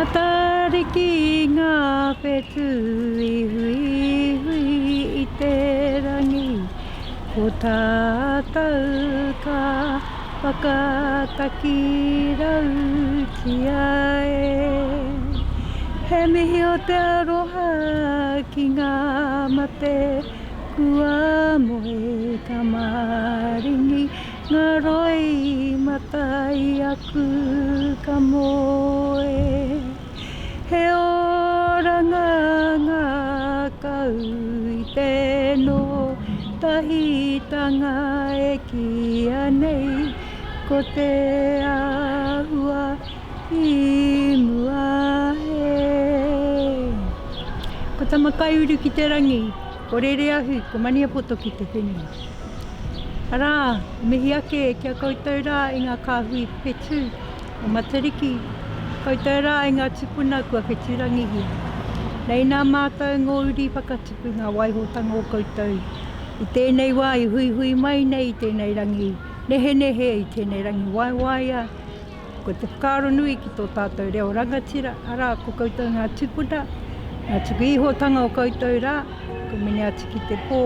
Matariki ngā whetū i huihui i te rangi, ko tātou ka whakatakirautia e. He mihi o te aroha ki ngā mate kua moe ka maringi Ngā roi mata i aku ka moe He oranga ngākau i te nōtahitanga e kīia nei ko te āhua i mua e. Ko Tamakaiuru ki te rangi, ko Rereahu, ko Maniapoto ki te whenua. Arā, mihi ake ki a koutou rā i ngā kāhui whetū o Matariki, koutou rā i ngā tupuna kua whetūrangihia. Nei nā mātou ngō uri whakatupu ngā waihotanga o koutou i tēnei wā i huihui mai nei i tēnei rangi nehenehe, i tēnei rangi waewaea, Ko te whakaaro nui ki tō tātou reo rangatira, arā, ko koutou ngā tūpuna, ngā tuku ihotanga o koutou rā, ko mene atu ki te pō.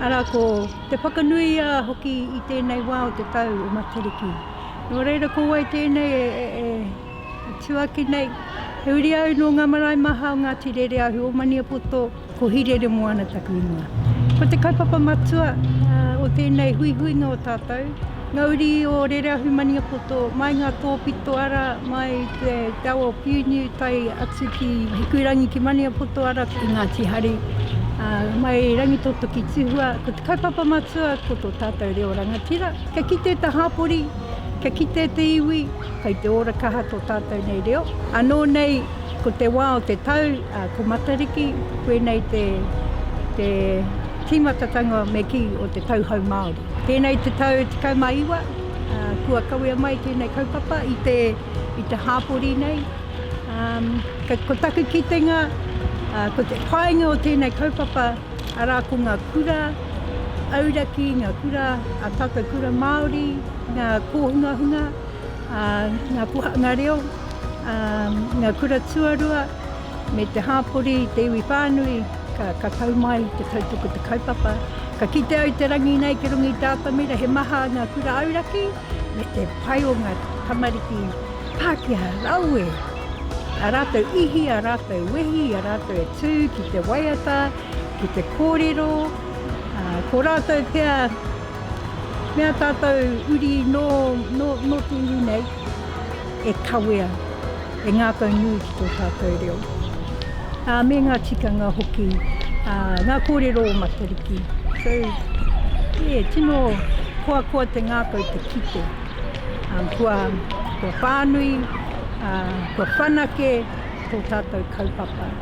Arā, ko te whakanuia hoki i tēnei wā o te tau o Matariki. Nō reira, ko wai tēnei e, e, e tū ake nei? He uri au nō ngā marae maha o Ngāti Rereahu o Maniapoto, Ko Hireremoana taku ingoa. Ko te kaupapa matua o tēnei huihuinga o tātou, ngā uri o Rereahu Maniapoto, mai ngā tōpito ara, mai te awa o Piuniu tae atu ki Hikurangi ki Maniapoto ara ki Ngāti Hari, mai Rangitoto ki Tuhua. Ko te kaupapa matua ko tō tātou reo rangatira. Kia kite te hāpori, kia kite te iwi, kei te ora kaha tō tātou nei reo. Anō nei, Ko te wā o te tau, ko Matariki, koinei te, te tīmatatanga me kī o te tau hou Māori. Tēnei te tau 19, kua kawea mai tēnei kaupapa i te, i te hāpori nei. Um, ko taku kitenga, ko te painga o tēnei kaupapa, arā ko ngā kura auraki, ngā kura, a tātou kura Māori, ngā kōhungahunga, ngā kohanga reo, ngā kura tuarua, me te hāpori, te iwi whānui, ka, ka tau mai te tautoko te kaupapa. Ka kite au te rangi nei ki runga i te atamira, he maha ngā kura auraki, me te pai o ngā tamariki Pākehā rawe. A rātou ihi, a rātou wehi, a rātou e tū ki te waiata, ki te kōrero. Ko rātou pea Me ā tātou uri nō, nō, nō te iwi nei e kawea, e ngākau nui ki tō tātou reo. Ā, me ngā tikanga hoki, ā, ngā kōrero o Matariki. So, yeah, tino koakoa te ngākau te kite. Ā, kua, kua whānui, ā, kua whanake tō tātou kaupapa.